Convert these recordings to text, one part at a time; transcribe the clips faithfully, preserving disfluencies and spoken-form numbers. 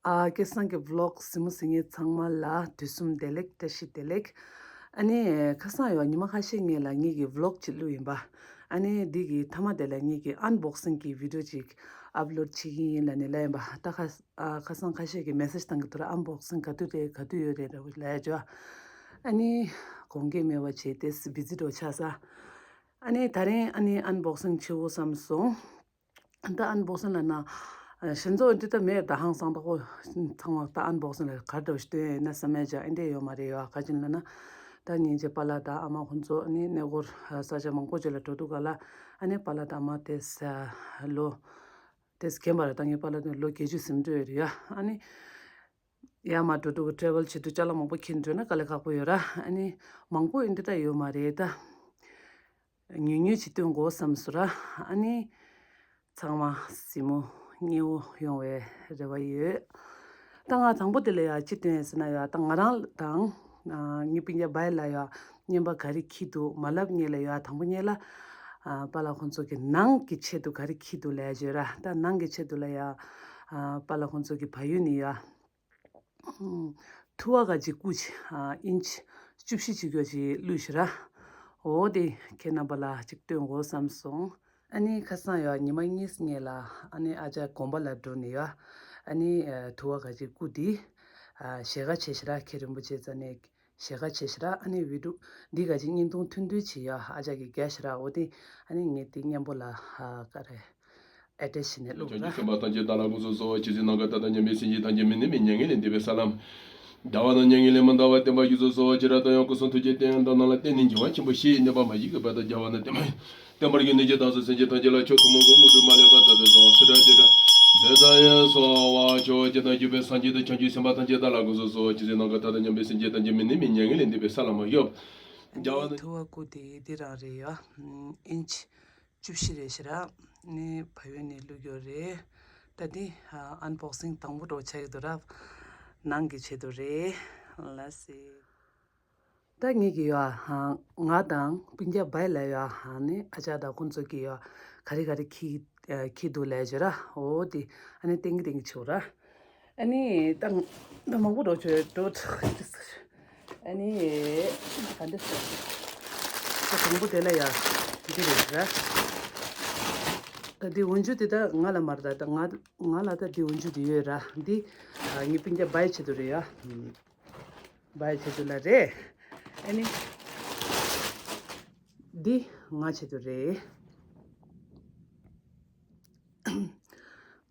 ཨ། སྐལ་བཟང་གི་ཝི་ལོག་གཟིགས་མོ་གཟིགས་མཁན་ཚང་མ་ལ་དུས་གསུམ་བདེ་ལེགས། བཀྲ་ཤིས་བདེ་ལེགས། ཨ་ནི་ཁ་སང་ཡོད་ཉི་མ་ཁ་ཤས་སྔོན་ལ་ངེད་ཀྱི་ཝི་ལོག་ཅིག་བླུགས་ཡིན་པ། ཨ་ནི་འདི་གི་མཐའ་མ་དེ་ལ་ངེད་ཀྱི་ཨན་བོག་སིང་གི་ཝི་ཌི་ཡོ་ཅིག་ཨབ་ལོཌ་བྱེད་ཀྱི་ཡིན་ལབ་ནས་ལབ་ཡིན་པ། ད་ཁ་ཨ། ཁ་སང་ཁ་ཤས་ཀྱིས་མེ་སེ་ཇི་བཏང་གི་འདུག་ར། ཨན་བོག་སིང་ག་དུས་རེད། ག་དུས་ཡོད་རེད་ལབ་ཡ་ཅིག་ཨ་ནི་དགོངས་འགལ་མེད་པ་བྱས་ཏེ་བི་ཛི་འགྲོ་ཆགས་ས། ཨ་ནི་ད་རིང་ཨ་ནི་ཨན་བོག་སིང་བྱེད་འོ་བསམ་སོང་། ད་ཨན་བོག་སིང་ལབ་ན། ཨ། ཤིང་ཚོགས་འདི་ད་མེད་ད། ཧང་སང་ད་ཁོ་ཚང་མ་ད་ཨན་བོག་སིང་ལ་ག་འདྲ་བོ་ཞིག་སྟོན་ཡིན་ན་བསམ་ཡ་ཅིག་ཨེ་འདྲས་ཡོད་མ་རེད་ཡ། ག་ཅིག་ལབ་ན། ད་ཉིན་རྗེས་པཱ་ལགས་དང་ཨ་མ་ཁོང་ཚོ་ཨ་ནི་གནས་སྐོར་ས་ཆ་མང་པོ་ཅིག་ལ་འགྲོ་དུས་ག་ལ། ཨ་ནི་པཱ་ལགས་དང་ཨ་མ་དེ་ས་ལོ་དེ་རྒན་པ་རེད། ད་ངའི་པཱ་ལགས་དེ་ལོ་བརྒྱད་ཅུ་ཟིན་འགྲོ་ཡོད་རེད་ཡ། ཨ་ནི་ཡར་མར་འགྲོ་དུས་ཀྱི་ཊེ་རེ་ཝལ་བྱེད་དུས་ཅ་ལག་མང་པོ་འཁྱེར་འགྲོ་ན་དཀའ་ལས་ཁག་པོ་ཡོད་ར། ཨ་ནི་མང་པོ་ཡིན་འདི་ད་ཡོད་མ་རེད་ད། ཉུང་ཉུང་ཅིག་སྟོན་དགོས་བསམ་སོང་ར། ཨ་ནི་ཚང་མ་གཟིགས་མོ་མཉེས་པོ་ཡོང་བའི་རེ་བ་ཡོད། ད་ང་དང་པོ་དེ་ལ་ཡ་ཅི་སྟོན་ཡིན་ཟེར་ན་ཡ། ད་ང་རང་དང་ངའི་སྤུན་ཀྱག་བྷའི་ལ་ཡ་རྔན་པ་ག་རེ་འཁྱེར་འདུག་མ་ལབ་སྔོན་ལ་ཡ། དང་པོ་སྔོན་ལ་ཨ། པཱ་ལགས་ཁོང་ཚོ་གི་ནང་གི་ཆེད་དུ་ག་རེ་འཁྱེར་འདུག་ལབ་ཡ་ཅིག་ཡོད་ར། ད་ནང་གི་ཆེད་དུ་ལ་ཡ་ཨ། པཱ་ལགས་ཁོང་ཚོ་གི་བལ་ཡུལ་ནས་ཡ། ཨ། ཐུ་བ་ག་ཅིག་རྐུ་བྱས། ཨ། ཨིན་ཆི་བཅུ་བཞི་ཅིག་ཡོད་ཅིག་བླུགས་ཤག་ར། འོ་དེ་ཁྱེད་རྣམ་པ་ལ་ཅིག་སྟོན་དགོས་བསམ་སོང་། ཨ་ནི་ཁ་སང་ཡ་ཉི་མ་གཉིས་སྔོན་ལ་ཨ་ནི་ཨ་ཅག་དགོན་པ་ལ་འགྲོ་ནས་ཡ། ཨ་ནི་ཨ། ཐུ་བ་ག་ཅིག་རྐུ་དེ། ཨ། ཞལ་ཁ་ཕྱེ་ཤག་ར། མཁན་རིན་པོ་ཆེ་རྩ་ནས་ཞལ་ཁ་ཕྱེ་ཤག་ར། ཨ་ནི་བི་ཌི་ཡོ་འདི་ག་ཅིག་བརྙན་ཐུང་ཐུང་ཐུང་ཅིག་ཡ་ཨ་ཅག་གིས་བརྒྱབ་ཤག་ར། འོ་དེ་ཨ་ནི་ངས་དེ་མཉམ་པོ་ལ་ཨ། ག་རེ། ཨེ་ཊེཆ་བྱས་ནས་བླུགས་ར། བྱང་ཆུབ་སེམས་དཔའ་ཐམས་ཅད་བདག་ལ་དགོངས་སུ་གསོལ། ཇི་སྲིད་ནམ་མཁའ་མཐའ་དང་མཉམ་པའི་སེམས་ཅན་ཐམས་ཅད་མི་ནུབ་པའི་མྱ་ངན་ལས་འདས་པའི་ས་ལམ། བདེ་བ་དང་མྱ་ངན་ལས་མི་འདའ་བར་བསྟན་པ་རྒྱ་མཚོའི་སོ་ཅི་ར་ཏ་ཡང་སྐུ་གསུང་ཐུགས་ཀྱི་རྟེན་ཡང་དག་རྣམས་ལ་བརྟེན་ནས་འབྱུང་བ་ཆེན་པོ་བཞི་ཡི་གནོད་པ་མ་བྱིན་གྱིས་འབད་དང་རྒྱལ་བ་རྣམས་བརྟན་པ་ཡང་བརྟན་པར་གྱུར་ནས་ཇི་ལྟར་སོགས་སེམས་ཅན་ཐམས་ཅད་ལ་ཆོས་ཐུན་མོང་གི་དངོས་གྲུབ་མ་ལུས་པ་དང་དུ་གསོལ་བ་སུ་དྲག་ཅི་དྲག་འབད་དང་ཡང་སོགས་པ་ཆོས་ཅན་དང་བརྒྱུད་པའི་སངས་རྒྱས་དང་བྱང་ཆུབ་སེམས་དཔའ་ཐམས་ཅད་བདག་ལ་དགོངས་སུ་གསོལ། ཇི་སྲིད་ནམ་མཁའ་མཐའ་དང་མཉམ་པའི་སེམས་ཅན་ཐམས་ཅད་མི་ནུབ་པའི་མྱ་ངན་ལས་འདས་པའི་ས་ལམ་ཡོད། རྒྱལ་བ་ཐུ་བ་རྐུ་དེ་འདི་རང་རེད་ཡ། ཨིན་ཆི་བཅུ་བཞི་རེད་ཤག་ར། ནི་བལ་ཡུལ་ནས་བླུགས་ཡོད་རེད། ད་འདི་ཨན་བོག་སིང་དང་པོ་འདྲ་བོ་ཆགས་ཀྱི་འདུག་ར། ནང་གི་ཆེད་དུ་རེད། ལ་སི། ད་ངེད་ཀྱི་ཡ་ང་དང་སྤུན་ཀྱག་བྷའི་ལ་ཡ་ནི་ཨ་ཅག་དང་ཁོང་ཚོ་གི་ཡ་ག་རེ་ག་རེ་འཁྱེར་འཁྱེར་འདུག་ལབ་ཡ་ཅིག་ར། འོ་དེ་ཨ་ནི་ཏིང་གི་ཏིང་གི་བྱེད་ར། ཨ་ནི་ད་ད་མང་པོ་འགྲོ་ཆོག་འགྲོ་ཆོག་ཨ་ནི་ག་འདྲ་ཟེར། ད་དང་པོ་དེ་ལ་ཡ་འདི་རེད་ཟེར། ད་འདི་འོན་ཆུ་དེ་ད་ང་ལ་མ་རེད། ད་ང་ང་ལ་ད་འདི་འོན་ཆུ་དེ་ཡོད་ར། འདི་ངའི་སྤུན་ཀྱག་བྷའི་ཆེད་དུ་རེད་ཡ། བྷའི་ཆེད་དུ་ལ་རེད། ཨ་ནི་འདི་ང་ཆེད་དུ་རེད།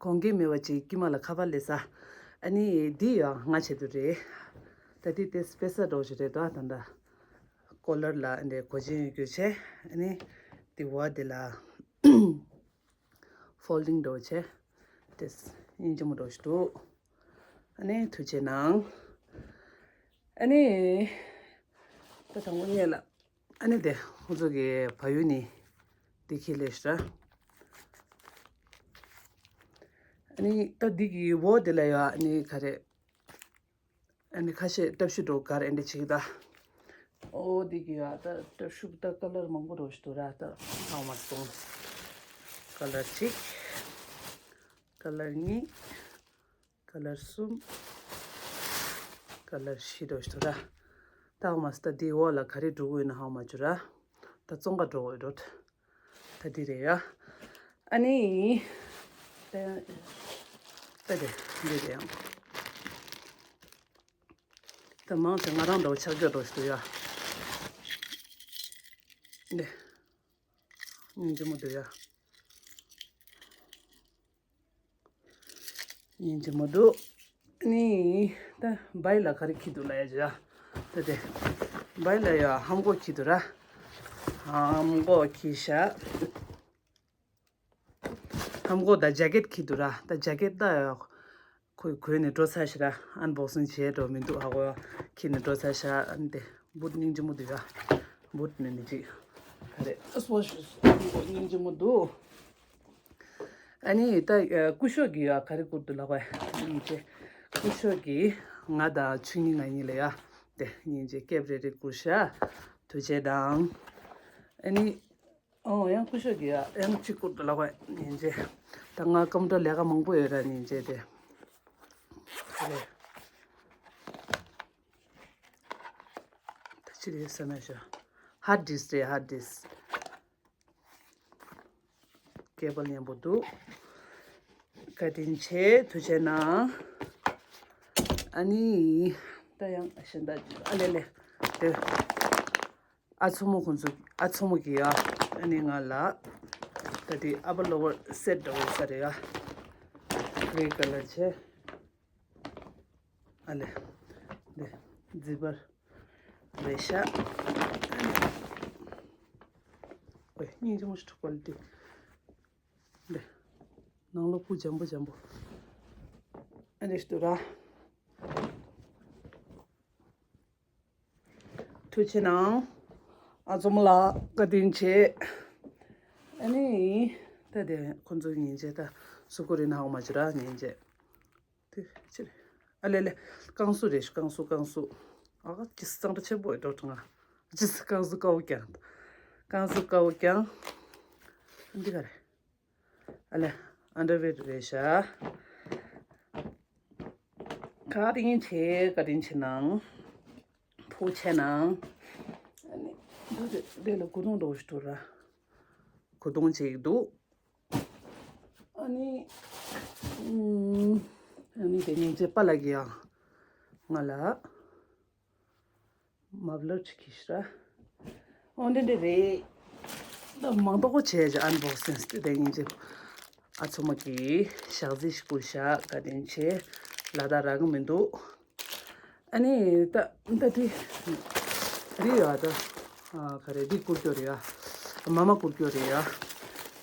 གོང་གི་མེད་པ་ཅིག་དཀྱུས་མ་ལ་ཁ་པར་ལས་ས། ཨ་ནི་འདི་ཡང་ང་ཆེད་དུ་རེད། ད་འདི་དེ་སྤེ་ས་འདྲ་བོ་ཞིག་རེད་དོ། ད་ད་ཀོ་ལར་ལ་འདི་གོ་ཆེན་ཡོད་རྒྱུ་བྱས། ཨ་ནི་འདི་བ་འདི་ལ་ཕོལ་ཌིང་འདྲ་བོ་བྱས། དེ་སྙིང་རྗེ་མོ་འདྲ་བོ་ཞིག་འདུག་ཨ་ནི་ཐུགས་རྗེ་གནང་། ཨ་ནི་ད་དང་པོ་ཉལ་ལ། ཨ་ནི་དེ་ཁོང་ཚོ་གི་བལ་ཡུལ་ནས་འདི་ཁྱེར་སླེབས་ཤག་ར། ཨ་ནི་ད་འདི་གི་འོག་འདི་ལ་ཡ་ཨ་ནི་ག་རེ། ཨ་ནི་ཁ་ཤས་སྟབས་ཤུགས་འགྲོ་གར་ཨེ་འདྲ་བྱེད་ཀྱི་ད། ཨོ་འདི་གི་ཡ་ད་སྟབས་ཤུགས་ད་ཀ་ལར་མང་པོ་འགྲོ་ཞིག་འདུག་ར། ད་ཧང་མ་སོང་། ཀ་ལར་གཅིག་ཀ་ལར་གཉིས། ཀ་ལར་གསུམ། ཀ་ལར་བཞི་འགྲོ་ཞིག་འདུག་ར། ད་ཧང་མ་སོང་། ད་འདི་འོག་ལ་ག་རེ་འགྲོ་གི་ཡོད་ན་ཧང་མ་བྱུང་ར། ད་བཙོང་ག་འགྲོ་གི་ཡོད་འགྲོ། ད་འདི་རེད་ཡ། ཨ་ནི། ད་ད་དེ་འདི་རེད་ཡང་། ད་མང་ཆེ་ང་རང་འདྲ་བོ་ཆགས་རྒྱུ་འགྲོ་ཞིག་འདུག་ཡ། འདི། སྙིང་རྗེ་མོ་འདུག་ཡ། སྙིང་རྗེ་མོ་འདུག་ནི། ད་བྷའི་ལ་ག་རེ་འཁྱེར་འདུག་ལབ་ཡ་ཅིག་ཡ། ད་དེ་བྷའི་ལ་ཡ་ཧམ་གོག་འཁྱེར་འདུག་ར། ཧམ་གོག་འཁྱེར་ཤག་ཧམ་གོག་དང་ཇ་ཀེད་འཁྱེར་འདུག་ར། ད་ཇ་ཀེད་ད་ཡ་ཁོས་གོན་ནས་འགྲོ་ཚར་ཤག་ར། ཨན་བོག་སིང་བྱས་འགྲོ་མི་འདུག་ཧ་གོ་ཡ། འཁྱེར་ནས་འགྲོ་ཚར་ཤག་ཨ་ནི་དེ་བུད་སྙིང་རྗེ་མོ་འདུག་ཡ། བུད་ནི་མི་གཅིག་ག་རེ་ཨ་སོ་ཤུ་ཧམ་གོག་སྙིང་རྗེ་མོ་འདུག་ཨ་ནི་ད་སྐུ་ཞབས་ཀྱིས་ཡ་ག་རེ་བསྐུར་འདུག་ལབ་པ། སྙིང་རྗེ། སྐུ་ཞབས་ཀྱིས་ང་དང་ཆོས་ཉིད་ང་གཉིས་ལ་ཡ། དེ་སྙིང་རྗེ་ཀེབ་རེ་རེ་བསྐུར་ཤག་ཐུགས་རྗེ་གནང་། ཨ་ནི། ཨོ་ཡང་སྐུ་ཞབས་ཀྱིས་ཡ་ཡང་གཅིག་བསྐུར་འདུག་ལབ་པ། སྙིང་རྗེ། ད་ང་སྐུ་མགྲོན་ལས་ཀ་མང་པོ་ཡོད་ར། སྙིང་རྗེ་དེ། ད་ཅི་རེད་ཟེར་ན་ཤོ། ཧར་ཌིསི་རེད། ཧར་ཌིསི། ཀེ་བལ་མཉམ་པོ་འདུག་བཀའ་དྲིན་ཆེ། ཐུགས་རྗེ་གནང་། ཨ་ནི་ད་ཡང་གཞན་དག་ཨ་ལེ་ལེ། དེ་ཨ་མཚོ་མོ་ཁོང་ཚོ། ཨ་མཚོ་མོ་གི་ཡ། ཨ་ནི་ང་ལ་ད་དེ་ཨ་པར་ལོ་ཝར་སེཊ་འདྲ་བོ་ས་རེད་ཡ། གྷི་རེ་ཀ་ལར་བྱས། ཨ་ལེ། འདི་ཛི་པར་རེད་ཤག་ཨོའི་སྙིང་རྗེ་མོ་ཞིག་འཁྲུག་པ་ལ་འདི། འདི་ནང་ལོགས་སྤུ་འཇམ་པོ་འཇམ་པོ། ཨ་ནི་ཞིག་འདུག་ར། ཐུགས་རྗེ་གནང་། ཨ་མཚོ་མོ་ལགས་བཀའ་དྲིན་ཆེ། ཨ་ནི་ད་དེ་ཁོང་ཚོ་ཉིན་བྱེད་ད་སུ་ཀུ་རེ་ནའོ་མ་ཅི་ར་ཉིན་བྱེད། དེ་ཕྱིར། ཨ་ལེ་ལེ། བསྐང་གསོ་རེད་ཤག་བསྐང་གསོ། བསྐང་གསོ། ཨ་ཁ་ཅིག་གཙང་སྦྲ་ཆེན་པོ་འགྲོ་བྱུང་ང་། ཅིག་བསྐང་གསོ་དཀར་པོ་རྐྱང་། བསྐང་གསོ་དཀར་པོ་རྐྱང་། འདི་ག་རེད། ཨ་ལེ། ཨན་ཌར་ཝེར་རེད་ཤག་བཀའ་དྲིན་ཆེ། བཀའ་དྲིན་ཆེ་གནང་། ཐུགས་རྗེ་གནང་། ཨ་ནི་འདི་རེད། འདི་ལ་གོས་ཐུང་འདྲ་བོ་ཞིག་འདུག་ར། གོས་ཐུང་ཅིག་འདུག་ཨ་ནི། ཨུམ། ཨ་ནི་དེ་སྙིང་རྗེ་པཱ་ལགས་ཀྱིས་ཡང་ང་ལ་མབ་ལར་ཅིག་གྱིས་ཤིག་ར། འོ་འདི་འདི་རེད། ད་མང་ཏོག་ཅིག་བྱས་ཨན་བོག་སིང་དེ་དེ་སྙིང་རྗེ། ཨ་མཚོ་མོ་གིས་ཞག་རྩི་ཞིག་བསྐུར་ཤག་བཀའ་དྲིན་ཆེ། ལ་དྭགས་རག་གི་མི་འདུག་ཨ་ནི་ད་ད་དེ་རེད་ཡ། ད་ཨ་ག་རེ་འདི་བསྐུར་རྒྱུ་རེད་ཡ། མ་མ་བསྐུར་རྒྱུ་རེད་ཡ།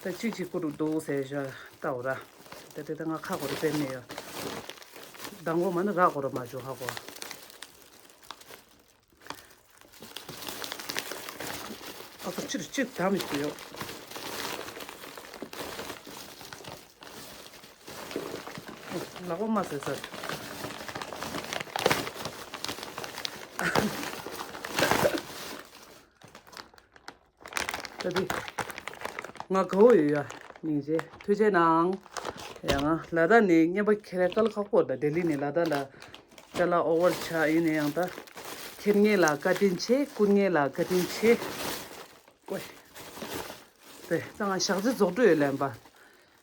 ད་ཅིག་ཅིག་བསྐུར་འདུག་ཟེར་ཤག་ལྟ་འོ་ར། ད་དེ་ད་ང་ཁ་གོ་རེ་དཔེ་མེད་ཡ། མདང་དགོང་མ་ནི་རག་གོ་ར་མ་བྱུང་ཧ་གོ། ཨ་ཁུ་ཕྱིར་གཅིག་དམ་ཞིག་ཡོད། ལག་པ་མ་ཟེར་ཟེར། ད་དེ། ང་དགའ་བོ་ཡོད་ཡ། སྙིང་རྗེ། ཐུགས་རྗེ་གནང་། ཡ་ང་ལ་དྭགས་ནས་རྔན་པ་ཁྱེར་དཀའ་ལས་ཁག་པོ། ད་ལྡི་ལི་ནས་ལ་དྭགས་ལ་ཅ་ལག་ཨོ་བར་ཆགས། ཡིན་ན་ཡང་ད་ཁྱེར་མཁན་ལ་བཀའ་དྲིན་ཆེ། བསྐུར་མཁན་ལ་བཀའ་དྲིན་ཆེ། ཀོ། དེ་ད་ང་ཞག་རྩི་རྫོགས་འགྲོ་ཡོད་ལན་པ།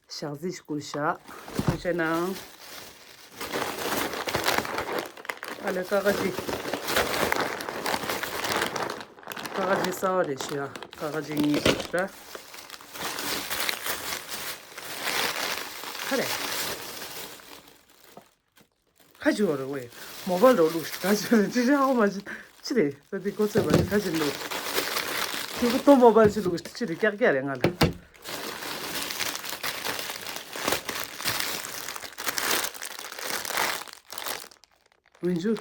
ཞག་རྩི་ཞིག་བསྐུར་ཤག་ཐུགས་རྗེ་གནང་། ཨ་ལེ་ཀ་ཀ་ཅི། ཀ་ཀ་ཅི་གསར་པ་རེད་ཤག་ཀ་ཀ་ཅི་གཉིས་ཤིག་ར། ག་རེ། ཁ་ཅིག་བ་རེད་ཝེ། མོ་བལ་རོ་བླུགས་ཤིག་ད་ཅི་རེད། ཅི་རེད་ཨོ་མ་ཅི་ཅི་རེད། ད་དེ་གོ་ཚོད་པ་ཅི་ཁ་ཅིག་བླུགས། ཁྱོད་ཀྱི་ཏོ་མོ་བལ་ཅི་བླུགས་ཤིག་ཅི་རེད། ཀྱག་ཀྱག་རེད་ང་ལ། འོན་ཆུ་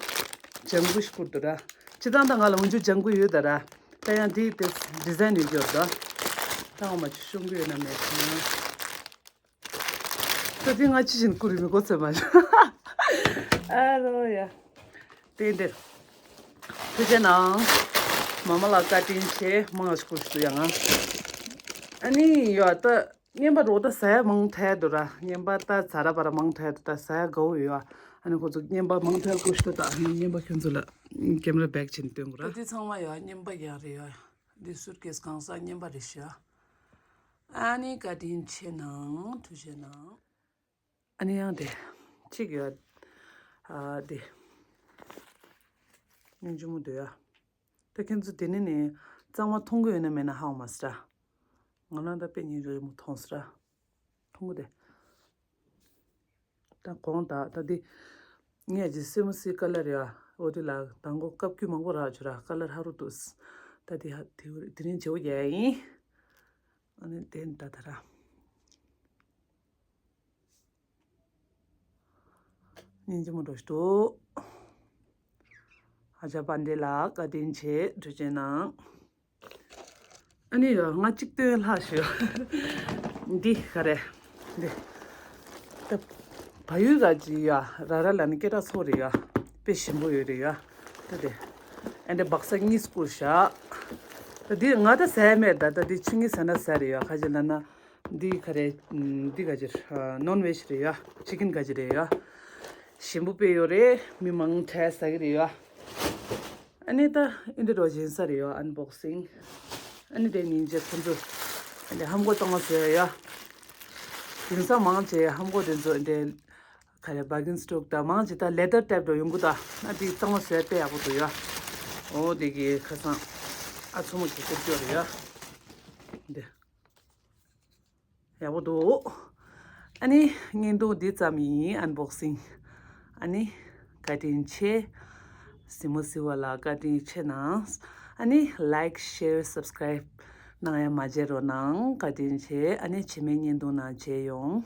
ལྗང་གུ་ཞིག་བསྐུར་འདུག་ར། སྤྱིར་བཏང་ད་ང་ལ་འོན་ཆུ་ལྗང་གུ་ཡོད་ད་ར། ད་ཡང་དེ་དེ་ཌི་ཟའིན་ཡོད་ཀྱི་ཡོད་ད། ད་ཨོ་མ་ཅི་ཤོང་གི་ཡོད་ན་མེད་ན། ད་དེ་ང་ཅི་བཞིན་བསྐུར་ཡོད་མི་གོ་ཚོད་མ་བྱུང་། ཨ་རོ་ཡ། དེ་འདིར། ཐུགས་རྗེ་གནང་། མ་མ་ལ་བཀའ་དྲིན་ཆེ། མང་ཞིག་བསྐུར་ཞིག་ཡ་ང་། ཨ་ནི་ཡོད་ད། རྔན་པ་རོ་ད་ཟ་ཡ་མང་ཐལ་འདུག་ར། རྔན་པ་ད་ཟ་ར་བ་ར་མང་ཐལ་འདུག་ད་ཟ་ཡ་དགའ་བོ་ཡོད་ཨ། ཨ་ནི་ཁོ་ཚོ་རྔན་པ་མང་ཐལ་བསྐུར་ཞིག་ད། ཨ་ནི་རྔན་པ་ཁྱོད་ཚོ་ལ་ཀེམ་ར་བེག་བྱིན་སྟོན་དགོས་ར། ད་དེ་ཚང་མ་ཡོད་ཨ། རྔན་པ་ཡང་རེད་ཡོད། འདི་སུཊ་ཀེས་གང་ས་རྔན་པ་རེད་ཤག་ཨ་ནི་བཀའ་དྲིན་ཆེ་གནང་། ཐུགས་རྗེ་གནང་། ཨ་ནི་ཡང་དེ་གཅིག་ཡོད། ཨ་དེ་སྙིང་རྗེ་མོ་འདུག་ཡ། ད་ཁྱེད་ཚོ་དེ་ནས་ནི་གཙང་མ་མཐོང་གི་ཡོད་ན་མེད་ན་ཧ་གོ་མ་སྲིད་ར། ང་རང་ད་དཔེ་སྙིང་རྗེ་མོ་མཐོང་སྲིད་ར། མཐོང་གི་དེ། ད་གོང་ད་ད་འདི་ངས་ཀྱི་སེ་མོ་སི་ཀ་ལར་ཡ། འོ་དེ་ལ་དང་གོ་ཀབ་ཀྱུ་མང་པོ་རག་བྱུང་ར། ཀ་ལར་ཧ་རུ་འདུག་ད་དེ་ཧ་དེ་དེ་རིང་བརྗེ་པོ་རྒྱག་ཡ་ཡིན། ཨ་ནི་དེ་ད་ད་ར། སྙིང་རྗེ་མོ་འགྲོ་ཞིག་འདུག་ཨ་ཅག་པ་འདི་ལ་བཀའ་དྲིན་ཆེ། ཐུགས་རྗེ་གནང་། ཨ་ནི་ཡོ་ང་གཅིག་སྟོན་ལྷག་ཞུ། འདི་ག་རེ། འདི། ད་བལ་ཡུལ་ག་ཅི་ཡ་ར་ར་ལ་ནི་སྐད་གྲགས་ཚོགས་རེད་ཡ། དཔེ་ཞིམ་པོ་ཡོད་རེད་ཡ། ད་དེ། ཨ་འདྲ་སྦག་ས་གཉིས་བསྐུར་བཞག་ད་འདི་ང་ད་ཟ་ཡ་མེད་ད། ད་འདི་ཆུ་ངི་ཟ་ན་ཟ་རེད་ཡ། ཁ་ཅིག་ལ་ན། འདི་ག་རེ། འདི་ག་ཅི། ནོན་ཝེཇ་རེད་ཡ། ཅི་ཀིན་ག་ཅི་རེད་ཡ། ཞིམ་པོ་དཔེ་ཡོད་རེད། མི་མང་ཁྲལ་ཟ་གི་རེད་ཡ། ཨ་ནི་ད་ཨིན་དྲ་རོ་སྦྱིན་ས་རེད་ཡ། ཨན་བོག་སིང་། ཨ་ནི་དེ་ཉིན་རྗེས་ཁོང་ཚོ་ཨ་ནི་ཧམ་གོ་གཏོང་བ་བཟོས་ཡ། དེང་སང་མང་ཆེ་ཧམ་གོ་དེ་ཚོ་ཨ་ནི་ག་རེ་བར་གིན་སི་ཊོག་ད་མང་ཆེ་ད་ལེ་དར་ཊེབ་འགྲོ་ཡོང་གི་ད། ཨ་དེ་གཙང་མ་བཟོས་དཔེ་ཡག་པོ་འདུག་ཡ། འོ་དེ་གི་ཁ་སང་ཨ་ཚོ་མོ་གི་སྐོར་སྐྱོ་རེད་ཡ། འདི། ཡག་པོ་འདུག་ཨ་ནི་བརྙན་ཐུང་འདི་ཙམ་ཡིན། ཨན་བོག་སིང་། ཨ་ནི་བཀའ་དྲིན་ཆེ། གཟིགས་མོ་གཟིགས་པ་ལ་བཀའ་དྲིན་ཆེ་གནང་། ཨ་ནི་ལའིཀ་ཤེར་སབ་སི་ཀ་རའིབ་གནང་ཡ་མ་བརྗེད་རོགས་གནང་། བཀའ་དྲིན་ཆེ། ཨ་ནི་རྗེས་མའི་བརྙན་ཐུང་ནང་མཇལ་ཡོང་།